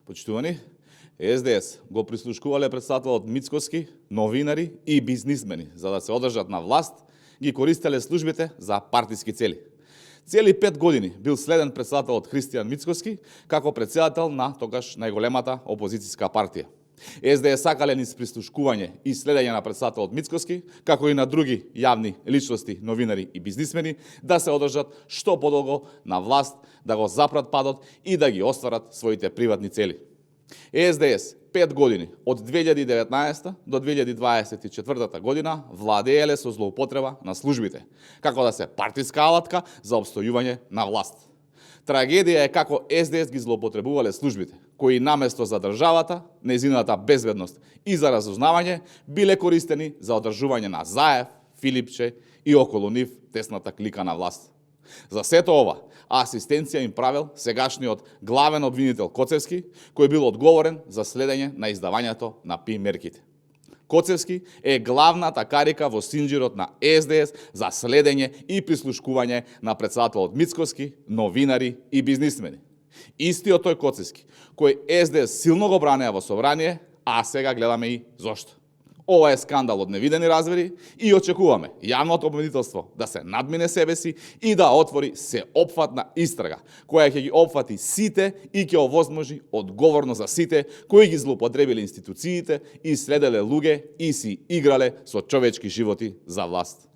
Почитувани, СДС го прислушкувале председателот Мицкоски, новинари и бизнисмени за да се одржат на власт, ги користеле службите за партиски цели. Цели 5 години бил следен председателот Христијан Мицкоски како председател на тогаш најголемата опозицијска партија. СДС сакале низ прислушкување и следење на председателот Мицкоски, како и на други јавни личности, новинари и бизнисмени, да се одржат што подолго на власт, да го запрат падот и да ги остварат своите приватни цели. СДС 5 години, од 2019 до 2024 година, владееле со злоупотреба на службите, како да се партиска алатка за обстојување на власт. Трагедија е како СДС ги злоупотребувале службите, кои наместо за државата, нејзината безбедност и за разузнавање, биле користени за одржување на Заев, Филипче и околу нив тесната клика на власт. За сето ова, асистенција им правил сегашниот главен обвинител Коцевски, кој бил одговорен за следење на издавањето на ПИ-мерките. Коцевски е главната карика во синџирот на СДС за следење и прислушкување на председателот Мицкоски, новинари и бизнисмени. Истиот тој Коцевски, кој СДС силно го бранеа во собрание, а сега гледаме и зошто. Ова е скандал од невидени развери и очекуваме јавното обвинителство да се надмине себе си и да отвори сеопфатна истрага, која ќе ги опфати сите и ќе овозможи одговорно за сите кои ги злоупотребиле институциите и следеле луѓе и си играле со човечки животи за власт.